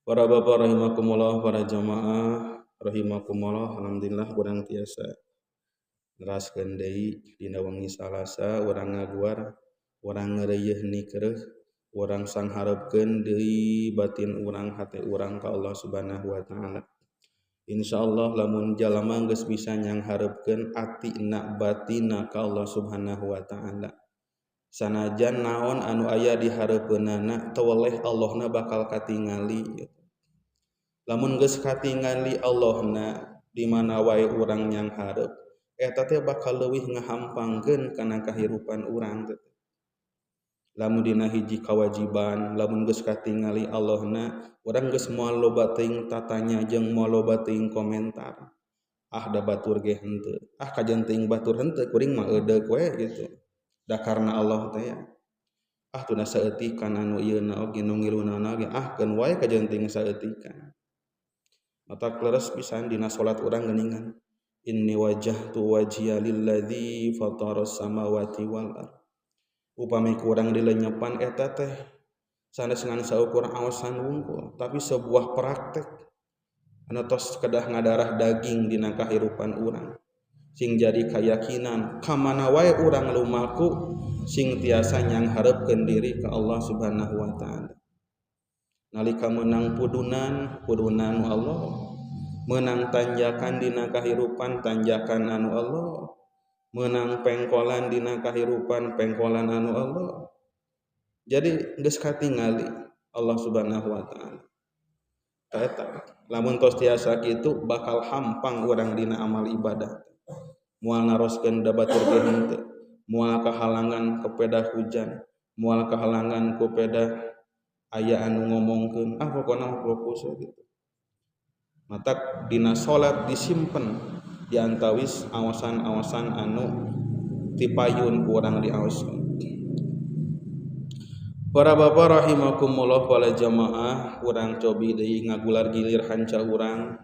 Para bapak rahimakumullah, para jamaah rahimakumullah, alhamdulillah urang tiasa neraskeun deui dina wengi Salasa, urang ngaguar, urang ngareuyeun nikereuh, urang sangharepkeun deui batin urang, hate urang ka Allah Subhanahu wa taala. Insyaallah lamun jalma geus bisa nyangharepkeun atina batina ka Allah Subhanahu wa taala, sanajan naon anu aya di hareupeunana teweleh Allahna bakal katingali. Lamun geus katingali Allahna di mana wae urang nyangharep, eta teh bakal leuwih ngahampangkeun kana kahirupan urang teh. Lamun dina hiji kawajiban, lamun geus katingali Allahna, urang geus moal loba teuing tatanya jeung moal loba teuing komentar. Ah da batur ge henteu, ah kajen teuing batur henteu, kuring mah eudeuk we gitu. Da karena Allah teh ya. Ah tuna saeutikan anu ieu na oge nu ngilunana ge, ah keun wae kajen teuing saeutikan. Mata kleres pisan dina salat urang geuningan. Inni wajjahtu wajhiya lilladzi fataras samawati wal ard. Upami kurang dilenyepan eta teh sanes ngan saukur awasan wungkul, tapi sebuah praktek anu tos kedah ngadarah daging dina kahirupan urang. Sing jadi kayakinan kamana wae urang lumaku sing tiasa nyangharepkeun diri ka Allah Subhanahu wa taala. Nalika meunang pudunan, pudunan Allah, meunang tanjakan dina kahirupan, tanjakan anu Allah, meunang pengkolan dina kahirupan, pengkolan anu Allah. Jadi geus katingali Allah Subhanahu wa taala. Eta lamun tos tiasa kitu bakal hampang urang dina amal ibadah. Moal naroskeun da batur ge henteu, moal kahalangan kepedah hujan, moal kahalangan ku pedah aya anu ngomongkeun, ah pokona mah fokus we gitu. Matak dina salat disimpen di antawis awasan-awasan anu tipayun ku urang diaoskeun. Para bapak rahimakumullah, para jamaah, urang cobi deui ngagular gilir hanca urang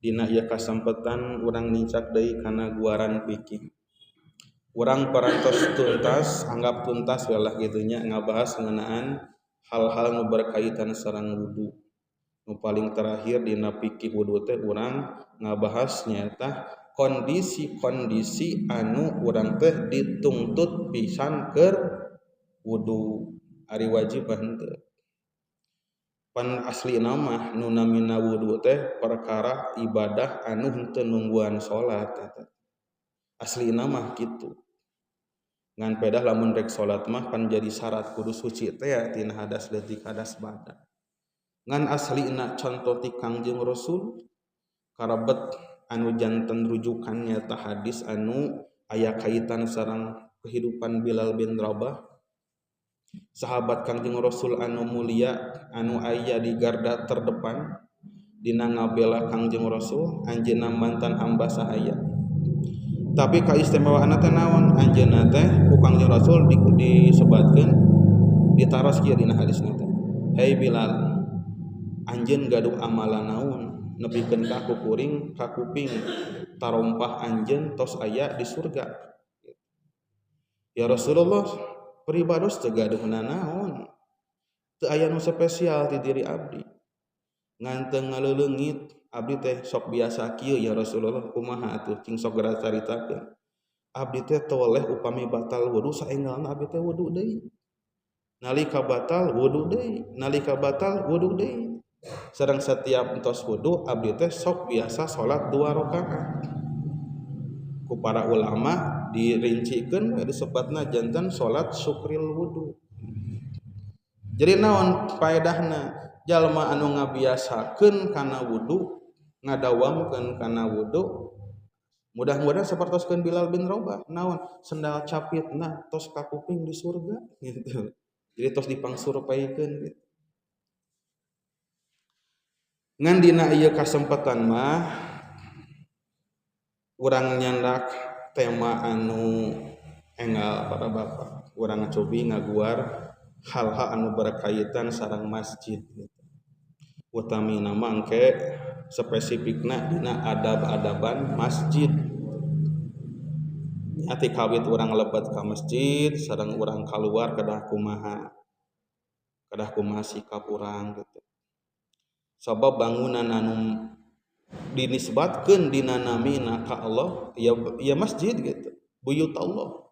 dina ieu kasempetan urang nincak deui kana guaran fikih. Urang parantos tuntas, anggap tuntas we lah kitu nya, ngabahas ngeunaan hal-hal nu berkaitan sareng wudu. Nu paling terakhir dina fikih wudu teh urang ngabahas nyaeta kondisi-kondisi anu urang teh dituntut pisan keur wudu. Ari wajib mah henteu. Pan aslina mah nu namina wudu teh perkara ibadah anu henteu nungguan salat eta. Aslina mah kitu. Ngan pedah lamun rek salat mah pan jadi syarat kudu suci teh ya tina hadas leutik hadas badan. Ngan aslina contoh ti Kangjeng Rasul karebet anu janten rujukan nyaeta hadis anu aya kaitan sareng kehidupan Bilal bin Rabah, sahabat Kangjeng Rasul anu mulia anu aya di garda terdepan dina ngabela Kangjeng Rasul, anjeunna mantan hamba sahaya. Tapi kaistimewaanna teh naon? Anjeunna teh ku Kangjeng Rasul disebatkeun ditaros kieu dina hadisna teh. Hei Bilal, anjeun gaduh amalan naon nepikeun ka ku kuring ka kuping tarompah anjeun tos aya di surga. Ya Rasulullah, pribados teu gaduh nanaon, teu aya nu spesial ti diri abdi, ngan teu ngaleuleungit abdi teh sok biasa kieu ya Rasulullah. Kumaha atuh cing sok geura caritakeun. Abdi teh toleh upami batal wudu saenggalna abdi teh wudu deui, nalika batal wudu deui, nalika batal wudu deui. Sareng setiap entos wudu abdi teh sok biasa salat 2 rakaat. Ku para ulama dirincikeun we disebutna janten salat syukril wudu. Jadi naon faedahna? Jalma anu ngabiasakeun kana wudu, ngadawamkeun kana wudu, mudah-mudahan sapertoskeun Bilal bin Rabah, naon sendal capitna tos kakuping di surga gitu. Jadi tos dipangsurpaikeun gitu. Ngan dina ieu kasempatan mah urang nyandak tema anu enggal para bapak. Urang cobi ngaguar hal-hal anu berkaitan sareng masjid gitu. Utamina mah engke spesifikna dina adab-adaban masjid. Ati kawit urang lebet ka masjid sareng urang kaluar kedah kumaha, kedah kumaha sikap urang gitu. Sabab bangunan anu dinisbatkeun dina namina ka Allah ya, ya masjid gitu. Buyut Allah,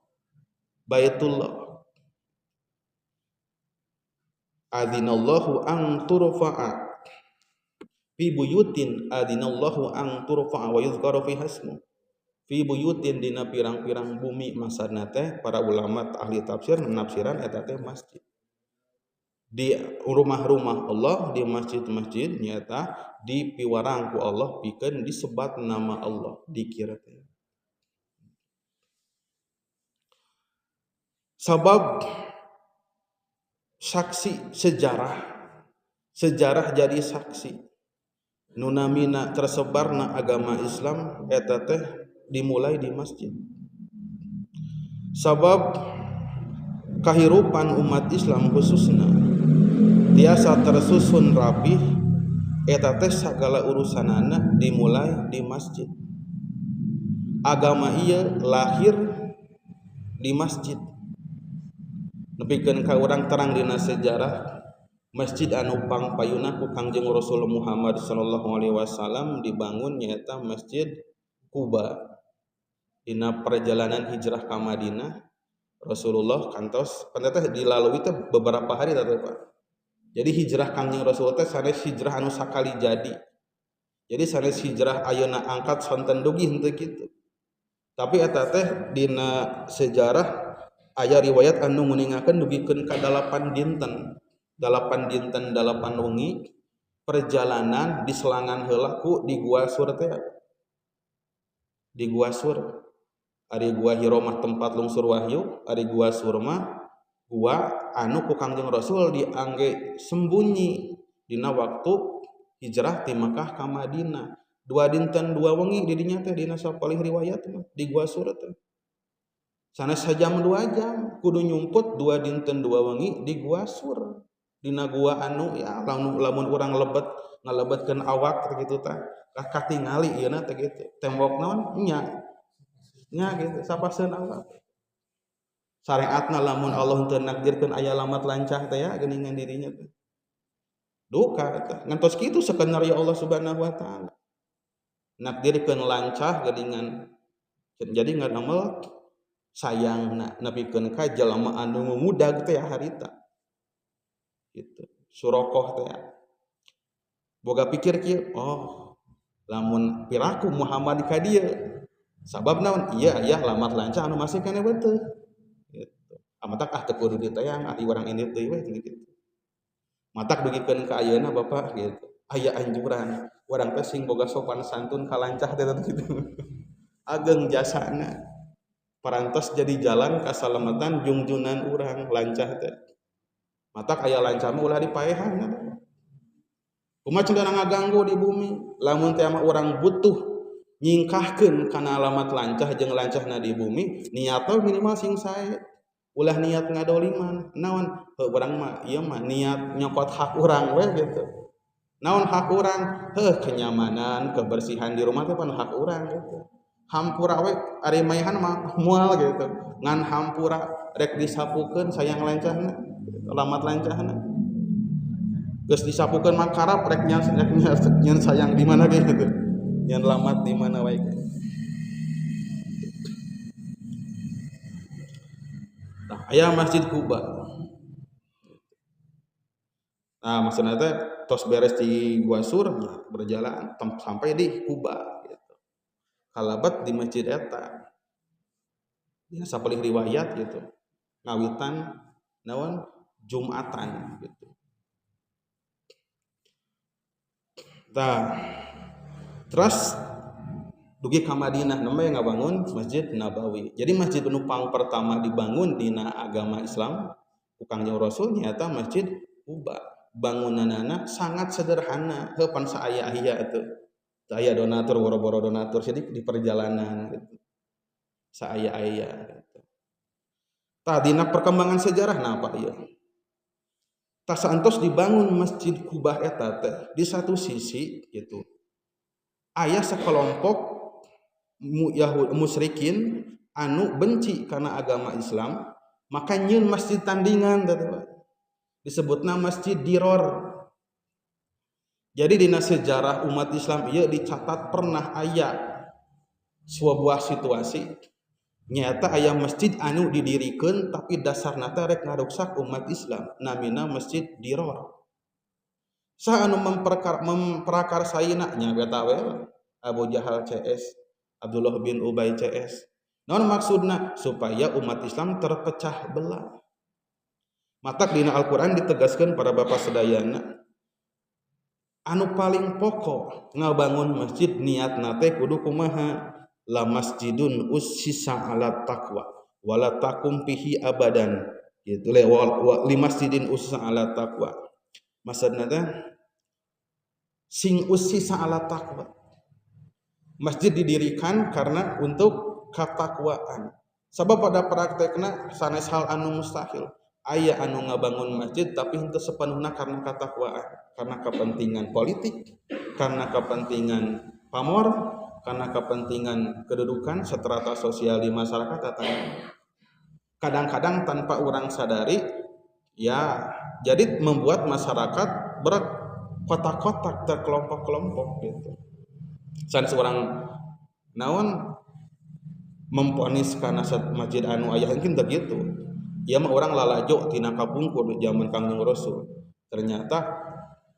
Baitullah. Adzinallahu an turfa'a fi buyutin adzinallahu an turfa'a wa yuzkaru fi hasmu. Fi buyutin dina pirang-pirang bumi maksudna teh para ulama ahli tafsir menafsiran eta teh masjid. Di rumah-rumah Allah, di masjid-masjid nyata dipiwarang ku Allah pikeun disebat nama Allah dikira teh. Sabab saksi sejarah, sejarah jadi saksi nunamina tersebarna agama Islam eta teh dimulai di masjid. Sabab kahirupan umat Islam khususna tiasa tersusun rapih eta teh sagala urusanana dimulai di masjid. Agama ieu lahir di masjid. Nepikeun ka urang terang dina sejarah masjid anu pangpayuna ku Kangjeng Rasul Muhammad sallallahu alaihi wasallam dibangun nyaeta Masjid Quba. Dina perjalanan hijrah ka Madinah Rasulullah kantos pan teh dilalui teh beberapa hari teh Pak. Jadi hijrah Kangjeng Rasul teh sanes hijrah anu sakali jadi. Jadi sanes hijrah ayeuna angkat sonten dugi henteu kitu. Tapi eta teh dina sejarah aya riwayat anu nguningakeun dugikeun ka 8 dinten. 8 dinten 8 wengi perjalanan di selangan heula ku di Gua Sur teh. Di Gua Sur. Ari Gua Hira mah tempat lungsur wahyu, ari Gua Sur mah gua anu ku Kangjeng Rasul diangge sembunyi dina waktu hijrah ti Mekah ka Madinah. 2 dinten 2 wengi di dinya teh dina sapalih riwayat mah di Gua Sur teh. Sanes sajam 2 jam kudu nyumput 2 dinten 2 wengi di Gua Sur. Dina gua anu ya lamun urang lebet ngalebetkeun awak teh kitu tah katingali ieuna teh kitu. Tembok naon nya nya gitu sapaseun awak. Syariatna lamun Allah teu nakdirkeun aya lamat lancah teh ya geuningan dirinya teh. Duka teh ngantos kitu skenario Allah Subhanahu wa taala. Nakdirkeun lancah geuningan jadi ngadamel sayangna nepikeun ka jelema anu ngudag teh harita. Gitu. Surokoh teh. Boga pikir kieu, oh lamun piraku Muhammad ka dieu sabab naon? Iya aya lamat lancah anu masih keneh beuteung. Gitu. Amatak ah teu kudu ditayang ari urang ini deui we gitu. Matak dugikeun ka ayeuna Bapak gitu. Aya anjuran, urang teh sing boga sopan santun ka lancah teh gitu. Ageng jasana. Parantos jadi jalan kasalamatan jungjunan urang lancah teh. Matak aya lancah mah ulah dipaehan. Kumaha cenah ngaganggu di bumi, lamun teh mah urang butuh nyingkahkeun kana alamat lancah jeung lancahna di bumi, niatna minimal sing sae. Ulah niat ngadoliman. Naon? Heuh urang mah ieu mah niat nyokot hak urang we gitu. Naon hak urang? Heuh kenyamanan, kebersihan di rumah teh pan hak urang gitu. Hampura we ari maehan mah moal gitu. Ngan hampura rek disapukeun sayang lancahna, alamat lancahna. Geus disapukeun mah karap rek nyan sayang di mana ge gitu. Nyan lamat di mana wae. Nah, aya Masjid Quba. Nah, maksudna teh tos beres di Gua Sur berjalan sampai di Quba gitu. Kalabat di masjid eta. Dina sapalih riwayat gitu. Ngawitan naon Jumatan gitu. Tah, terus dugi ka Madinah namanya ngabangun Masjid Nabawi. Jadi masjid penupang pertama dibangun dina agama Islam ku Kangjeng Rasul nyaeta Masjid Quba. Bangunanana sangat sederhana, heuh pan saaya-aya atuh. Teu aya donatur boro-boro donatur jadi di perjalanan gitu. Saaya-aya gitu. Tah dina perkembangan sejarah napa ieu? Tah saentos dibangun Masjid Quba eta teh di satu sisi gitu. Aya sekelompok Yahudi musyrikin anu benci karena agama Islam, maka nyeun masjid tandingan teh Pak. Disebutna Masjid Diror. Jadi dina sejarah umat Islam ieu dicatat pernah aya sebuah situasi nyata aya masjid anu didirikeun tapi dasarna teh rek ngaruksak umat Islam, namina Masjid Diror. Saha anu memprakarsaina nya beta we Abu Jahal CS, Abdullah bin Ubay CS. Naon maksudna? Supaya umat Islam terpecah belah. Matak dina Al-Qur'an ditegaskeun para bapak sadayana, anu paling pokok ngabangun masjid niatna teh kudu kumaha? La masjidun ussisa ala taqwa wala taqum fihi abadan. Gitu le li masjidin ussisa ala taqwa. Maksudna teh sing ussisa ala taqwa. Masjid didirikan karena untuk ketakwaan. Sabab pada praktekna sanes hal anu mustahil. Aya anu ngabangun masjid tapi henteu sepenuhna karena ketakwaan, karena kepentingan politik, karena kepentingan pamor, karena kepentingan kedudukan strata sosial di masyarakat. Kadang-kadang tanpa orang sadari, ya jadi membuat masyarakat berkotak-kotak, terkelompok-kelompok gitu. Sanes orang naon memponis karena masjid anu aya mungkin teu gitu. Ieu mah orang lalajo tina kapungkur zaman Kangjeng Rasul. Ternyata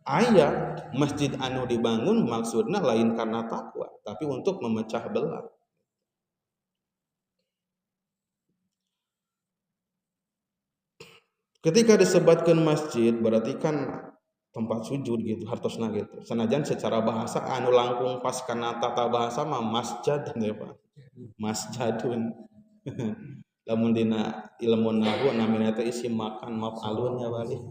aya masjid anu dibangun maksudna lain karena takwa, tapi untuk memecah belah. Ketika disebutkan masjid berarti kan tempat sujud gitu, hartosna gitu. Sanajan secara bahasa anu langkung pas kana tata bahasa mah masjid ya Pak. Masjadun. Lamun dina ilmu nahwu namina teh isim makan maf'alun ya balik.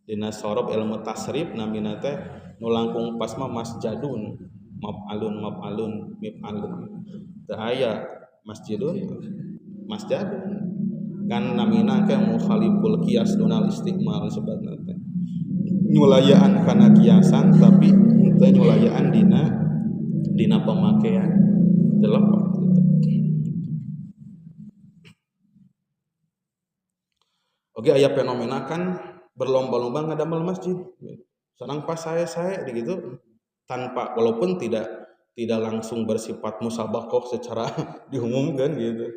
Dina sorob ilmu tasrif namina teh nu langkung pas mah masjadun, maf'alun maf'alun mif'alun. Teu aya masjidun, masjadun. Kan namina ke mukhaliful qiyas dunal istiqmal sebatna teh. Nyulayaan kana kiasan tapi teu nyulayaan dina pemakaian. Teu lepat gitu. Oke, aya fenomena kan berlomba-lomba ngadamel masjid. Sareng pas sae-sae gitu tanpa walaupun tidak langsung bersifat musabaqah secara diumumkan gitu.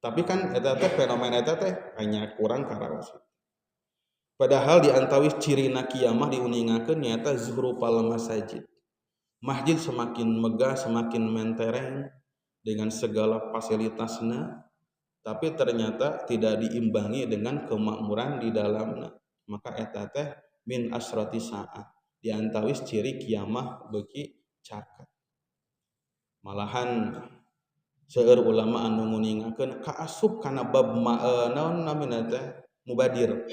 Tapi kan eta teh fenomena eta teh hanya kurang karaos. Padahal di antawis cirina kiamah diuningakeun nyaeta zuhrufal masajid. Masjid semakin megah, semakin mentereng dengan segala fasilitasna, tapi ternyata tidak diimbangi dengan kemakmuran di dalamna. Maka eta teh min asrati saah, di antawis ciri kiamah beuki caket. Malahan seueur ulama anu nguningakeun kaasup kana bab naon namina teh mubadir.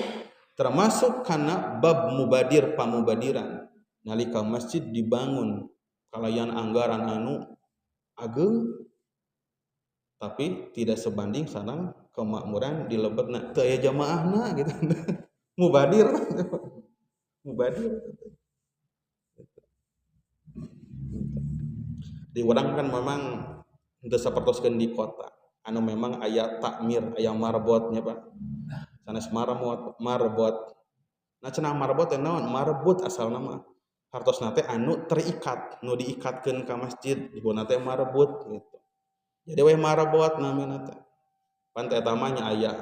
Termasuk kana bab mubadir pamubadiran. Nalika masjid dibangun kalayan anggaran anu ageng tapi tidak sebanding sareng kemakmuran di lebetna teu aya jamaahna gitu. Mubadir. Mubadir. Di urang kan memang teu sapertoskeun di kota anu memang aya takmir, aya marbotnya Pak. Sanes marbot, marbot. Nah cenah marbot teh naon? Marbut asalna mah. Hartosna teh anu terikat, nu diikatkeun ka masjid, disebutna teh marbut gitu. Jadi we marbot namina teh. Pan teh eta mah nya aya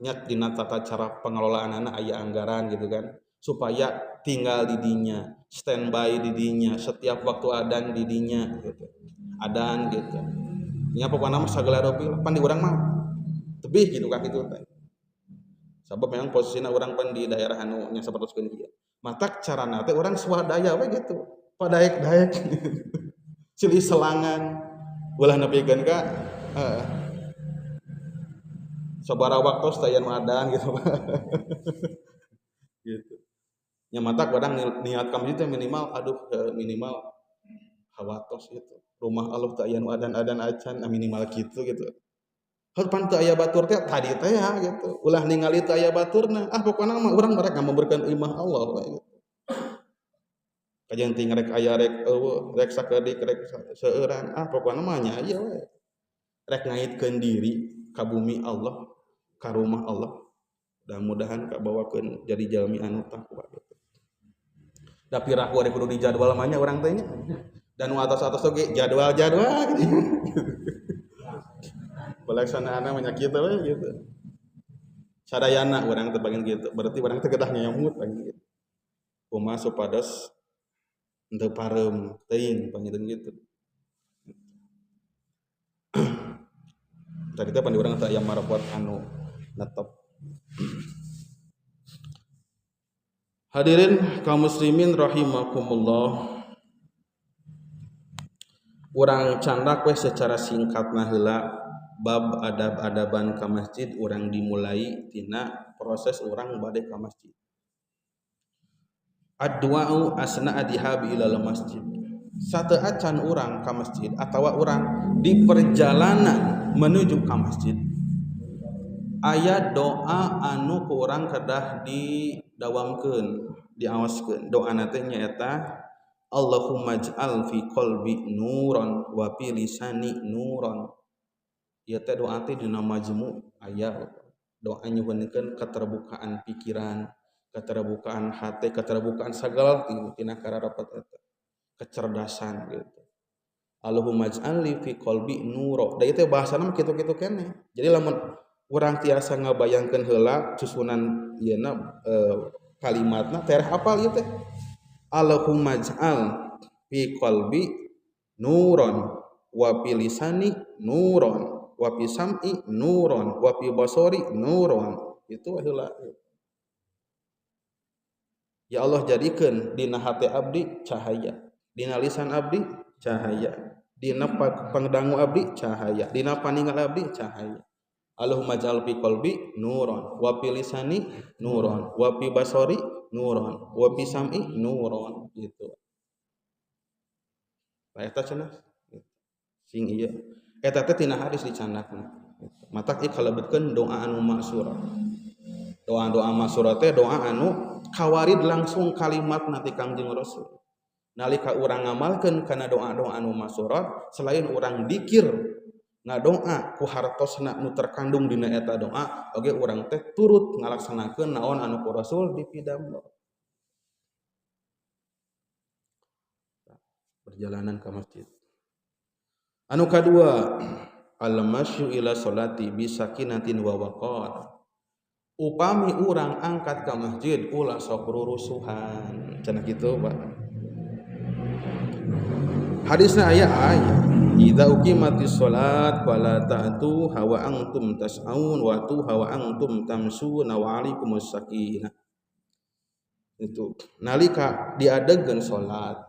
nya dina tata cara pengelolaanana aya anggaran gitu kan, supaya tinggal di dinya, standby di dinya, setiap waktu adan di dinya gitu. Adan gitu. Nya pokona mah sagala rupi pan di urang mah tebih gitu ka kitu teh. Sabab memang posisina urang pan di daerah anu nya sapertoskeun ieu. Matak carana teh urang swadaya we gitu. Padaek-daek. Silih selangan. Ulah nepikeun ka heeh. Sabaraha waktos teh aya nu adan gitu. Gitu. Nya matak urang niat ka masjid teh minimal aduh minimal hawatos gitu. Rumah Allah teh aya nu adan-adan acan minimal kitu gitu. Heuh pan teu aya batur teh tadi teh ya gitu. Ulah ningali teu aya baturna. Ah pokona mah urang mereka memberikan imah Allah we gitu. Kajeun ting rek aya rek eueuh rek sakedik rek seueuran ah pokona mah nya ieu we. Rek ngaitkeun diri ka bumi Allah, ka rumah Allah. Mudah-mudahan kabawakeun jadi jalmi anu takwa gitu. Da piraku ada kudu dijadwal mah nya urang teh nya. Dan nu atas-atas oge jadwal-jadwal gitu. Pelaksanaanna mah nya kitu we gitu. Sadayana urang teh bagian gitu. Berarti urang teh kedah ngemut gitu. Kumaha supados henteu pareum teuing panginten gitu. Tadi teh pan urang teh aya marapot anu netep. Hadirin kaum muslimin rahimakumullah. Urang candak we secara singkatna heula bab adab-adaban ka masjid urang dimulai tina proses urang bade ka masjid. Ad-du'a'u asna'a dihabi ilal masjid. Sateuacan urang ka masjid atawa urang di perjalanan menuju ka masjid aya doa anu ku urang kedah didawamkeun, diawaskeun. Doana teh nyaeta Allahumma ij'al fi qalbi nuran wa fi lisani nuran. Ieu teh doa teh dina majmu aya doa nyuhunkeun keterbukaan pikiran, keterbukaan hati, keterbukaan sagala tina kararapat eta, kecerdasan gitu. Allahumma ij'al fi qalbi nura. Da ieu teh bahasana mah kitu-kitu keneh. Jadi lamun urang tiasa ngabayangkeun heula susunan ieuna kalimatna tereh apal ieu teh. Allahumma ij'al fi qalbi nuran wa fi lisani nuran wa fi sam'i nuran wa fi basari nuran. Itu heula. Ya Allah jadikeun dina hate abdi cahaya, dina lisan abdi cahaya, dina pangdangu abdi cahaya, dina paningal abdi cahaya. Allahumma ij'al fi qalbi nuran wa fi lisani nuran wa fi basari nuran wa fi sam'i nuran gitu. Lah eta cenah sing ieu eta teh tina hadis dicandakna. Matak ieu kalebetkeun doa anu maksur. Doa-doa maksur teh doa anu kawarid langsung kalimatna ti Kangjeng Rasul. Nalika urang ngamalkeun kana doa-doa anu maksurat, selain urang dikir ngadoa ku hartosna nu terkandung dina eta doa, oge urang teh turut ngalaksanakeun naon anu ku Rasul dipidamel. Perjalanan ke masjid. Anu kadua, al-masyu ila sholati bisakinatin wa waqar. Upami urang angkat ke masjid ulah sok rurusuhan. Cenah kitu, Pak. Hadisna aya aya. Idza uqimatis shalat fala ta'tu hawa antum tas'aun wa tu hawa antum tamsuna wa alaikumus sakinah. Itu nalika diadegeun salat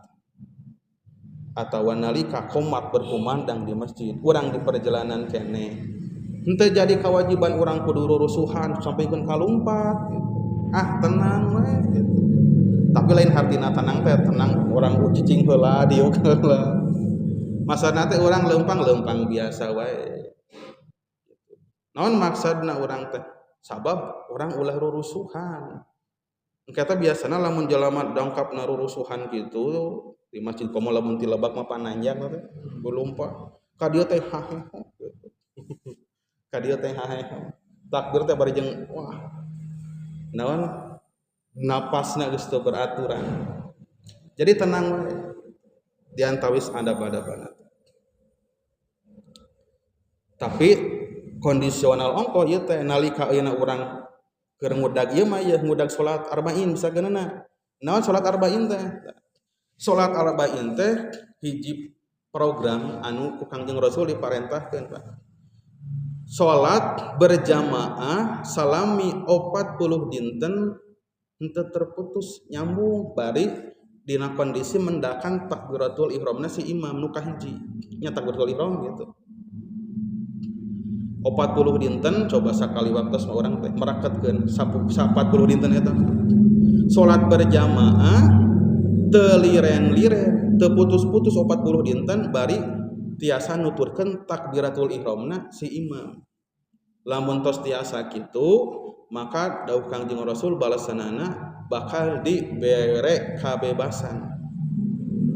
atawa nalika qomat berkumandang di masjid, urang di perjalanan keneh. Henteu jadi kewajiban urang kudu rurusuhan sampaikan kalumpat gitu. Ah tenang we gitu. Tapi lain hartina tenang teh tenang urang cicing heula diuk heula. Maksudna teh urang leumpang-leumpang biasa wae. Naon maksudna urang teh? Sabab urang ulah rurusuhan. Engke teh biasana lamun jalma dongkapna rurusuhan kitu di masjid komo lamun ti lebak mah pananjang teh gelumpa. Ka dieu teh haheho gitu. Ka dieu teh haheho. Takbir teh bari jeung wah. Naon? Napasna geus teu beraturan. Jadi tenang wae. Di antawis adab-adabana. Tapi kondisional ongkoh ieu teh nalika ayeuna urang keur ngudag ieu mah ieu ngudag salat arba'in bisa geunana. Naon salat arba'in teh? Salat arba'in teh hiji program anu ku Kangjeng Rasul diparentahkeun, Pak. Salat berjamaah salami 40 dinten henteu terputus nyambung bari dina kondisi mendakan takbiratul ihramna si imam nu kahiji nya takbiratul ihram gitu. 40 dinten coba sakali waktu mah urang teh meraketkeun 40 dinten eta. Salat berjamaah teu liren-liren, teu putus-putus 40 dinten bari tiasa nuturkeun takbiratul ihramna si imam. Lamun tos tiasa kitu maka dawuh Kangjeng Rasul balasanana bakal dibere kabebasan.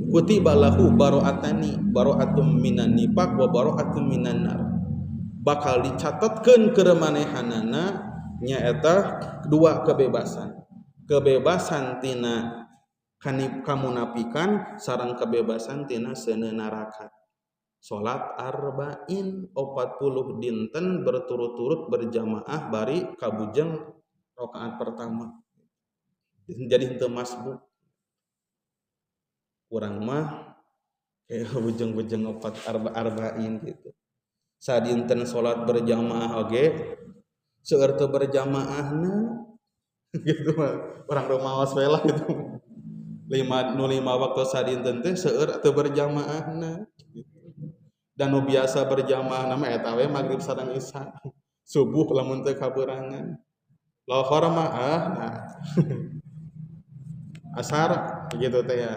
Kutiba lahu baro'atani, baro'atum minan nifaq wa baro'atum minan nar. Bakal dicatatkeun keremanehanana nyaeta dua kebebasan. Kebebasan tina Kamunafikan sareng kebebasan tina seuneu neraka. Salat arba'in 40 dinten berturut-turut berjamaah bari kabujeng rakaat pertama. Jadi henteu masbuk. Urang mah kayak bujeng-bujeng opat arba'in gitu. Sadinten salat berjamaah oge seueur teu berjamaahna gitu mah urang rumaos we lah gitu. Lima nu lima waktu sadinten teh seueur teu berjamaahna gitu. Dan nu biasa berjamaah nama eta we magrib sareng isya. Subuh lamun teu kaberangan. Lohor mah ah nah. Asar gitu teh ya.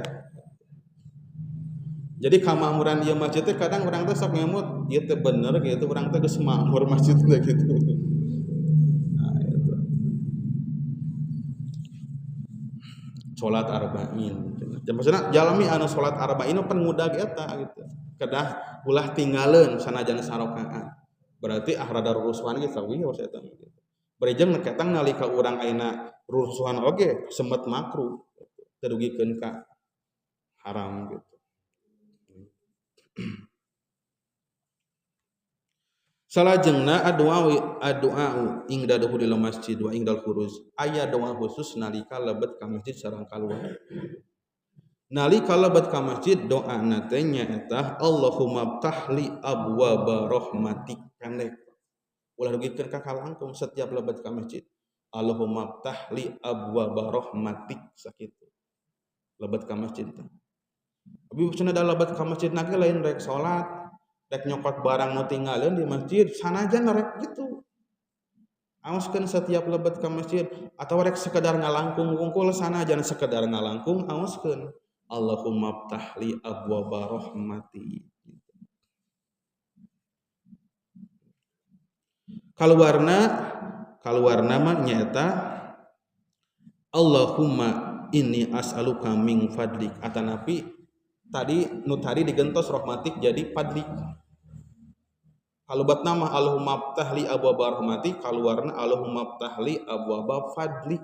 Jadi kamakmuran ieu masjid teh kadang urang teh sok ngemut ieu teh bener gitu, urang teh geus makmur masjid teh gitu. Nah, itu. Salat arba'in. Maksudna jalmi anu salat arba'in pan ngudag eta gitu. Kedah ulah tinggaleun sanajan sarakaat. Berarti ah rada rurusuhan ge sawios eta mah gitu. Berejeng ketang nalika urang ayeuna rurusuhan oge semet makruh. Teu dugikeun ka haram gitu. Salajengna addu'a ingda dukhulil masjid wa ingdal khuruj. Aya doa khusus nalika lebet ka masjid sareng kaluar. Nalika lebet ka masjid doana teh nyaeta Allahumma ftahli abwaba rahmatik. Pendek. Ulah dugikeun ka kalangkung setiap lebet ka masjid. Allahumma ftahli abwaba rahmatik sakitu. Lebet ka masjid teh. Abi cenah da lebet ka masjid na ge lain rek salat, rek nyokot barang nu tinggaleun di masjid, sanajan rek gitu. Aoskeun setiap lebet ka masjid atawa rek sekedar ngalangkung wungkul sanajan sekedar ngalangkung aoskeun Allahumma ftahli abwaba rahmati. Kaluarna mah nyaeta Allahumma inni as'aluka min fadlik atanapi tadi nu tadi digentos rahmatik jadi fadlik. Kalubat nama Allahumma ftahli abwaba rahmati, kaluarna Allahumma ftahli abwaba fadlik.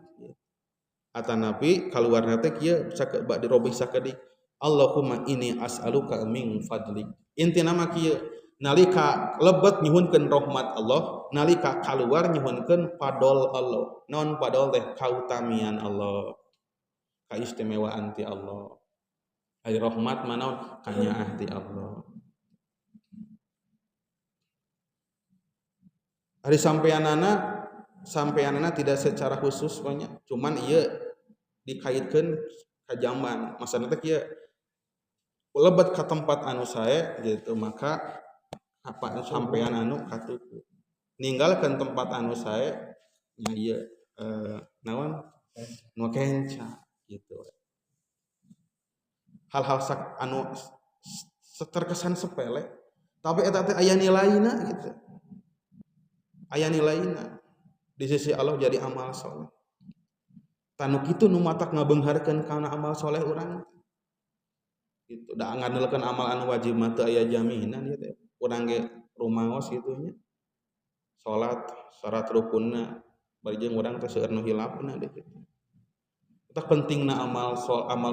Atanapi kaluarna teh kieu bak dirobih sakedik Allahumma inni as'aluka min fadlik. Intina mah kieu nalika lebet nyuhunkeun rahmat Allah, nalika kaluar nyuhunkeun fadol Allah. Naon fadol teh kautamian Allah, kaistimewaan ti Allah. Ari rahmat mah naon kanyaah ti Allah. Ari sampeanana tidak secara khusus banyak, cuman ieu dikaitkeun ka jamban. Maksudna teh kieu lebet ka tempat anu sae gitu, maka apa sampean anu katuku. Ninggalkeun tempat anu sae nya ieu naon nu kenca gitu. Hal-hal anu terkesan sepele tapi eta teh aya nilaina gitu. Aya nilaina di sisi Allah jadi amal soleh. Tanu kitu nu matak ngabeungharkeun kana amal soleh urang gitu. Da ngandelkeun amal anu wajib mah teu aya jaminan ieu teh. Urang ge rumaos kitu nya. Salat syarat rukunna bari jeung urang teh seueur nu hilapna deh kitu. Tah pentingna amal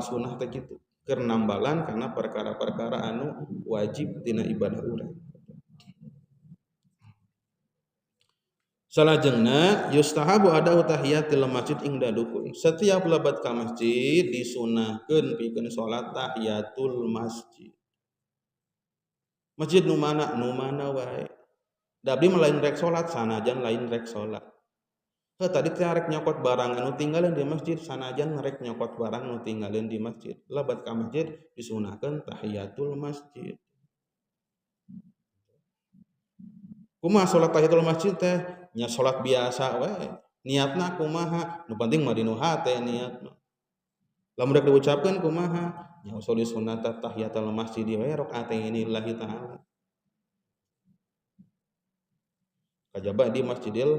sunah teh kitu. Keur nambalan kana perkara-perkara anu wajib tina ibadah urang. Salajengna yustahabu adau tahiyatil masjid ingda dukhul. Setiap lebet ka masjid disunahkeun pikeun salat tahiyatul masjid. Masjid nu mana? Nu mana wae. Da abdi mah lain rek salat sanajan lain rek salat. Heuh tadi teh rek nyokot barang anu tinggaleun di masjid sanajan rek nyokot barang nu tinggaleun di masjid. Lebet ka masjid disunahkeun tahiyatul masjid. Kumaha salat tahiyatul masjid teh? Nya salat biasa we. Niatna kumaha? Nu penting mah dinu hate niatna. Lamun rek diucapkeun kumaha? Nya usul sunnat tahiyatul masjid we rakaataini lillahi ta'ala. Kajaba di Masjidil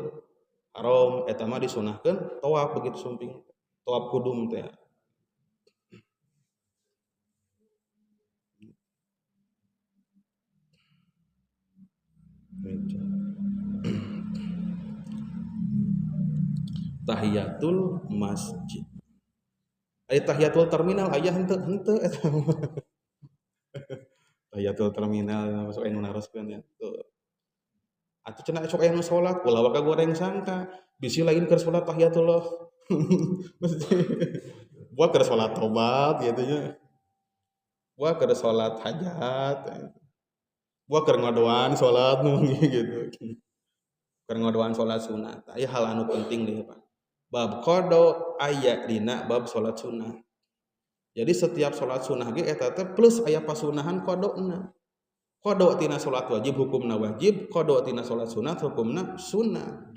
Haram eta mah disunahkeun tawaf begitu sumping, tawaf kudum teh. Tahiyatul masjid. Ari tahiyatul terminal aya henteu henteu eta. Tahiyatul terminal masuk anu naroskeun ya. Tuh. Atuh cenah sok aya nu salat ulah waka goreng sangka bisi lain keur salat tahiyatullah. Mesti buat keur salat tobat gitu nya. Buat keur salat hajat. Buat keur ngadoan salat nu gitu. Keur ngadoan salat sunat. Aya hal anu penting deui Pak. Bab qada aya dina bab salat sunnah. Jadi setiap salat sunnah ge eta teh plus aya pasunahan qadona. Qada tina salat wajib hukumna wajib, qada tina salat sunat hukumna sunat.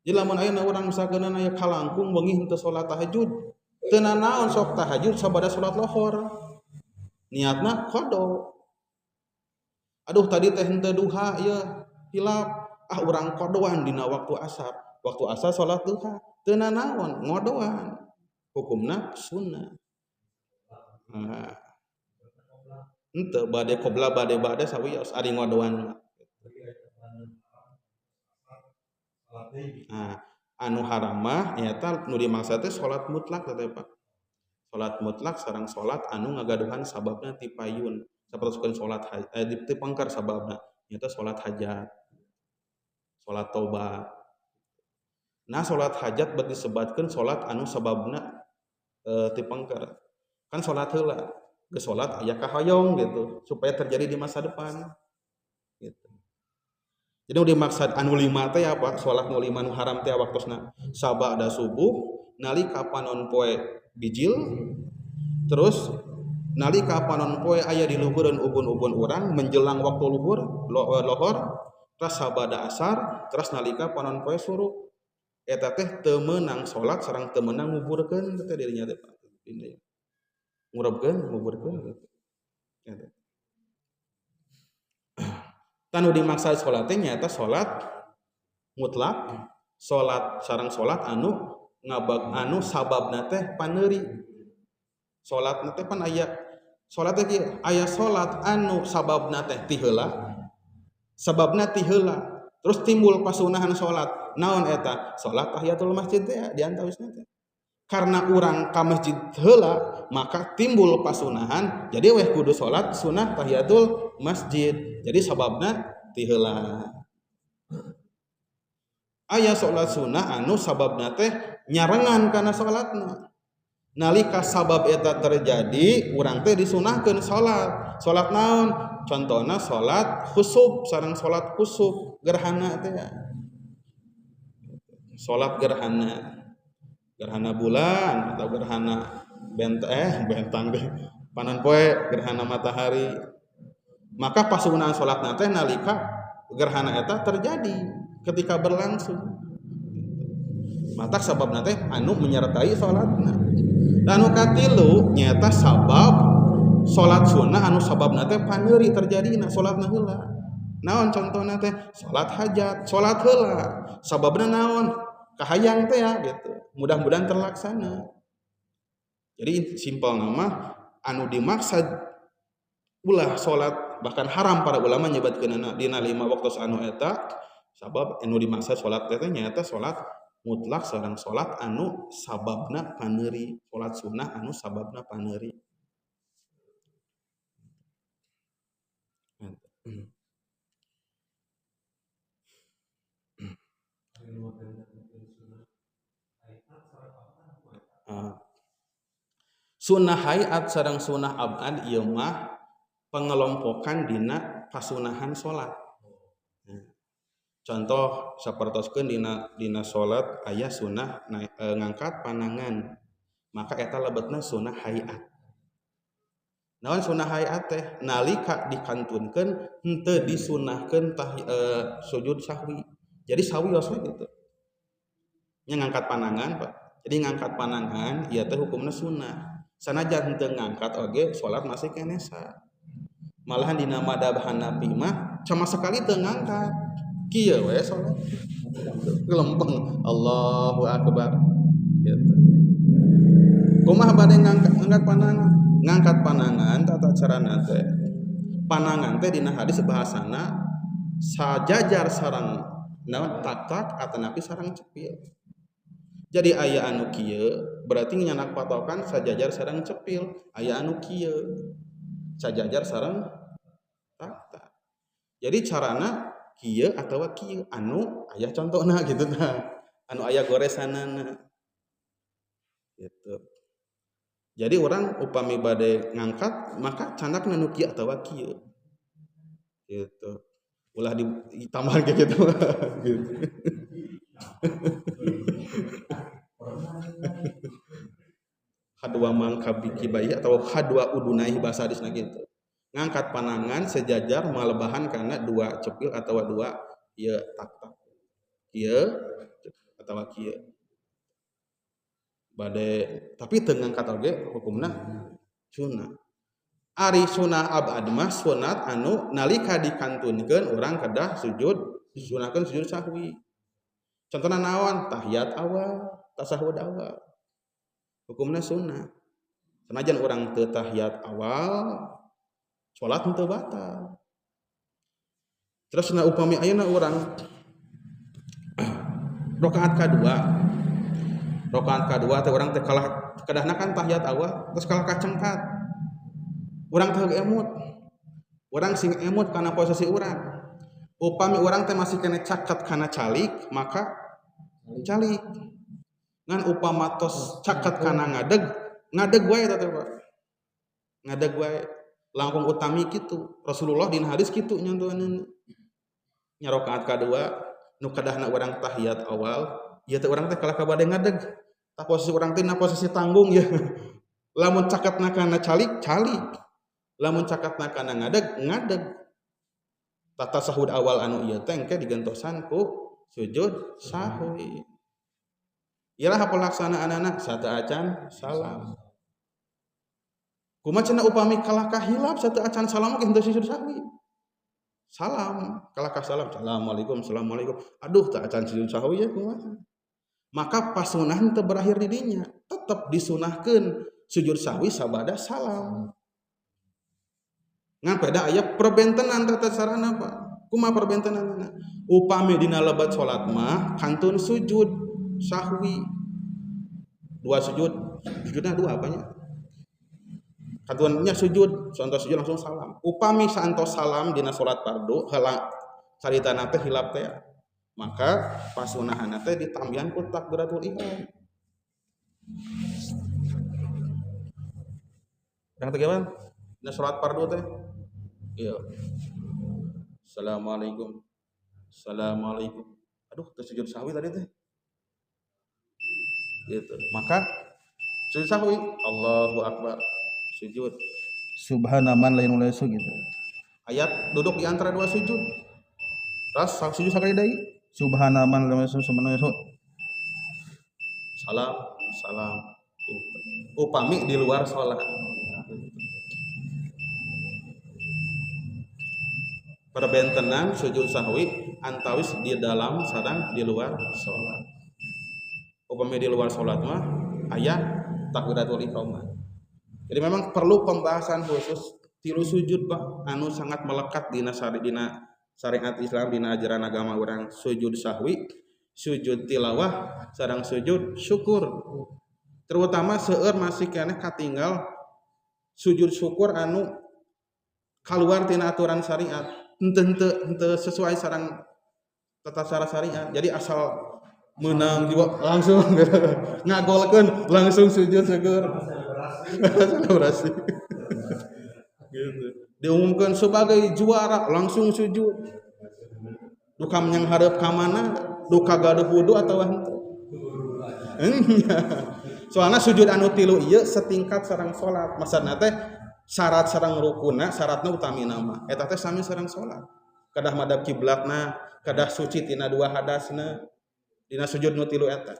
Jadi lamun ayeuna urang misalkeun aya kalangkung wengi henteu salat tahajud, teu nanaon sok tahajud sabada salat lohor. Niatna qada. Aduh tadi teh henteu duha ieu hilap, ah urang qadoan dina waktu asar. Waktu asar salat duha, teu nanaon ngodoan. Hukumna sunnah. Nah. Henteu bade qobla bade bade sawios ari ngodoan. Nah, anu haram mah nyaeta nu dimaksud teh salat mutlak teh Pak. Salat mutlak sareng salat anu ngagaduhan sababna ti payun. Sapertoskeun salat ti pengker sababna nyaeta salat hajat. Salat tobat. Nah, salat hajat bet disebatkeun salat anu sababna ti pengker. Kan salat heula. Geus salat aya kahoyong gitu supaya terjadi di masa depan. Gitu. Jadi nu dimaksud anu lima teh apa? Salat nu lima nu haram teh waktosna sabada subuh, nalika panon poe bijil, terus nalika panon poe aya di luhureun ubun-ubun urang menjelang waktu luhur, lohor, terus sabada asar, terus nalika panon poe surup. Eta teh teu meunang salat sareng teu meunang nguburkeun teh dirinya teh Pak. Ngurupkeun, nguburkeun gitu. Eta. Tanu dimaksa salat teh nyaeta salat mutlak, salat sareng salat anu ngabag anu sababna teh paneuri. Salatna teh pan aya salat teh kieu, aya salat anu sababna teh ti heula. Sababna ti heula. Terus timbul pasunahan salat. Naon eta? Salat tahiyatul masjid teh di antawisna teh. Karena urang ka masjid heula maka timbul pasunahan, jadi weh kudu salat sunah tahiyatul masjid. Jadi sababna ti heula. Aya salat sunah anu sababna teh nyarengan kana salatna. Nalika sabab eta terjadi, urang teh disunahkeun salat. Salat naon? Contohna salat khusuf sareng salat kusuf gerhana teh. Salat gerhana. Gerhana bulan atau gerhana bentang deh. Panon poe gerhana matahari. Maka pasunahan salatna teh nalika gerhana eta terjadi ketika berlangsung. Matak sababna teh anu menyertai salatna. Dan anu katilu nyaeta sabab salat sunnah anu sababna teh paneuri terjadina salatna heula. Naon contohna teh? Salat hajat, salat heula. Sababna naon? Kahayang teh ya gitu. Mudah-mudahan terlaksana. Jadi simpel nama anu dimaksud ulah salat bahkan haram para ulama nyebatkeunana dina lima waktu anu eta sabab anu dimaksud salat teh nyaeta salat mutlak sareng salat anu sababna paneuri, salat sunnah anu sababna paneuri. Sunnah hayat sareng sunnah abad ieu mah pengelompokan dina pasunahan salat. Contoh sapertoskeun dina salat aya sunnah ngangkat panangan. Maka eta lebetna sunnah hayat. Naon sunnah hayat teh? Nalika dikantunkeun henteu disunahkeun sujud sahwi. Jadi sahwi we gitu. Nya ngangkat panangan, Pak. Jadi ngangkat panangan ieu teh hukumna sunnah. Sanajan henteu ngangkat oge salat masih keneh sah. Malahan dina madzhab Hanafi mah sama sekali teu ngangkat. Kieu we salat. Gelempeng Allahu akbar gitu. Kumaha bade ngangkat panangan? Ngangkat panangan tata carana teh. Panangan teh dina hadis bahasana sajajar sareng naon tak-tak atanapi sareng cepil. Jadi aya anu kieu berarti nyanak patokan sajajar sareng cepil, aya anu kieu sajajar sareng tak. Jadi carana kieu atawa kieu anu aya contohna gitu tah. Anu aya goresanana. Gitu. Jadi orang upami bade ngangkat maka candakna nu kieu atawa kieu. Gitu. Ulah ditambahan kayak gitu. Gitu. Hadwa mangkabiki bayi atau hadwa udunai bahasa hadisna gitu. Ngangkat panangan sejajar malebahan karena dua cepil atau dua ieu tak-tak. Kieu atawa kieu. Bade tapi teu ngangkat oge hukumna sunah. Ari sunah abad mah sunat anu nalika dikantunkeun urang kedah sujud, disunahkeun sujud sahwi. Contohna naon? Tahiyat awal, tasahud awal. Hukumna sunah. Sanajan urang teu tahiyat awal, salat teu batal. Terus na upami ayeuna urang rakaat kadua. Rakaat kadua teh urang teh kalah kedahna kan tahiyat awal, terus kalah kacengkat. Urang teh emut. Urang sing emut kana posisi urang. Upami urang teh masih kena caket kana calik, maka calik. Ngan upama tos caket kana ngadeg, ngadeg wae teh Pak. Ngadeg wae. Langkung utami kitu. Rasulullah dina hadis kitu nyontohanna. Nya rakaat kadua nu kedahna urang tahiyat awal, ieu teh urang teh kalah ka bade ngadeg. Tah posisi urang teh na posisi tanggung ya. Lamun caketna kana calik, calik. Lamun caketna kana ngadeg, ngadeg. Tata sahud awal anu ieu teh engke digentosan ku sujud sahwi. Iraha pelaksanaanana sateuacan salam. Kumaha cenah upami kalah ka hilap sateuacan salam ge henteu sujud sahwi. Salam, kalah ka salam, assalamualaikum, assalamualaikum. Aduh teu acan sujud sahwi ya kumaha. Maka pasunah teu berakhir di dinya, tetep disunahkeun sujud sahwi sabada salam. Ngan pada aya perbentenan tata carana Pak. Kumaha perbentenanna? Upami dina lebat salat mah kantun sujud sahwi. Dua sujud, sujudna dua apanya? Kantunnya sujud, contoh sujud langsung salam. Upami saantos salam dina salat fardu heula caritana teh hilap teh. Maka pasunahana teh ditambihan ku takbiratul ihram. Yang teh gimana? Dina salat fardu teh. Iya. Assalamualaikum. Assalamualaikum. Aduh, teu sujud sahwi tadi teh. Gitu. Maka sujud sahwi, Allahu akbar. Sujud. Subhana man la ilaha gitu. Ayat duduk di antara dua sujud. Terus sujud sakali deui. Subhana man la ilaha subhana. Salam, salam. Gitu. Upami di luar salat. Perbentenan sujud sahwi antawis di dalam sareng di luar salat. Upami di luar salat mah aya takbiratul ihram. Jadi memang perlu pembahasan khusus tilu sujud Pak anu sangat melekat dina syariat Islam, dina ajaran agama urang, sujud sahwi, sujud tilawah, sareng sujud syukur. Terutama seueur masih keneh katinggal sujud syukur anu kaluar tina aturan syariat. Henteu sesuai sareng tata cara syariat. Jadi asal menang juga langsung ngagolkeun langsung sujud syukur. Selebrasi. Gitu. Diumumkan sebagai juara langsung sujud. Duka menyang hareup ka mana? Duka gaduh wudu atawa henteu? Soalna sujud anu tilu ieu setingkat sareng salat. Maksudna teh syarat sareng rukunna, syaratna utamina mah eta teh sami sareng salat. Kedah madhab kiblatna, kedah suci tina dua hadasna. Dina sujud nu tilu eta.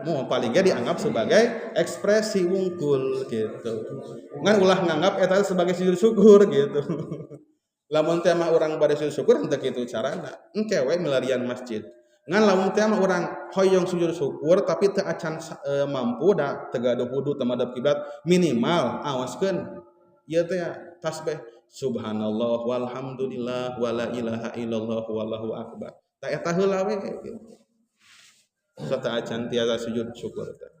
Mau paling ge dianggap sebagai ekspresi wungkul gitu. Ngan ulah nganggap eta sebagai sujud syukur gitu. Lamun teh mah urang bade sujud syukur henteu kitu carana. Engke we milarian masjid. Ngan lamun teh mah urang hoyong sujud syukur tapi teu acan mampu da teu gaduh wudu teu madhab kiblat, minimal awaskeun ieu teh tasbih subhanallah walhamdulillah wala ilaha illallah wallahu akbar. Tah eta heula we gitu. Sata acan tiasa sujud syukur teh.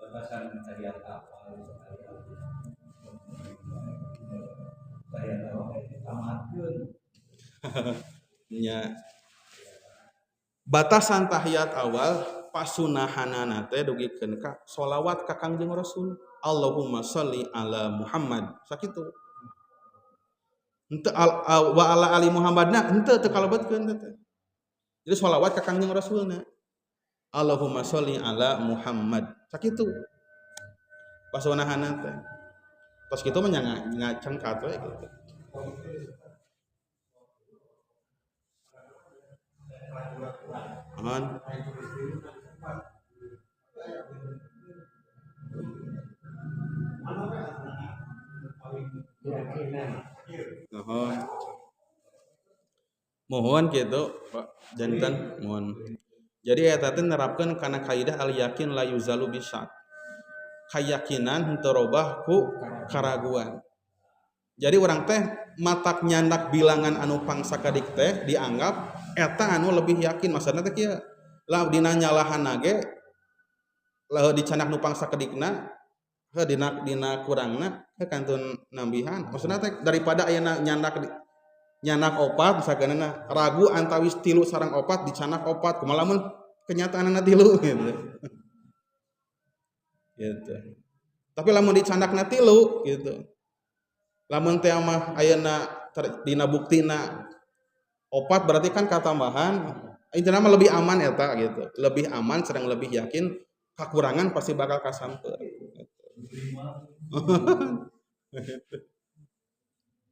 Batasan tahiyat awal tahiyat awal tamatkeun. Nya. Batasan tahiyat awal pasunahanana teh dugikeun ka sholawat ka Kangjeng Rasul. Allahumma sholli ala Muhammad. Sakitu. Henteu wa ala ali Muhammadna henteu teu kalebetkeun teh. Jadi sholawat ka Kangjeng Rasulna. Allahumma sholli ala Muhammad. Sakitu. Pasunahanana teh. Tos kitu mah ngacengkat we gitu. Aman. Mohon. Mohon gitu Pak jantan mohon. Jadi eta teh nerapkeun kana kaidah al yakin la yuzalu bisyak. Kayakinan henteu robah ku karaguan. Jadi urang teh matak nyandak bilangan anu pangsakedik teh dianggap eta anu lebih yakin. Maksudna teh kieu. Lah dina nyalahanna ge lah dicandak nu pangsakedikna heuh dina kurangna heuh kantun nambihan. Maksudna teh daripada ayeuna nyandak opat misalkan ragu antawis 3 sareng opat dicandak opat kumaha lamun kenyataanna 3 gitu. Gitu. Tapi lamun dicandakna 3 gitu. Lamun teh mah ayeuna dina buktina opat berarti kan katambahan intina mah lebih aman eta gitu. Lebih aman sareng lebih yakin kakurangan pasti bakal kasamper gitu.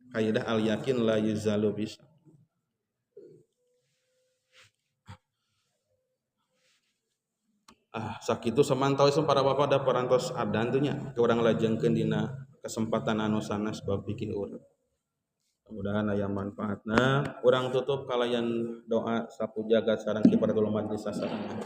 Kaidah al yakin la yuzalu bisa. Ah sakitu samantaos para bapak da parantos adan tuh nya ke urang lajengkeun dina kesempatan anu sanes bab fikih urang. Mudah-mudahan aya manfaatna. Urang tutup kalayan doa sapu jagat sareng kifaratul majlis sasarengan.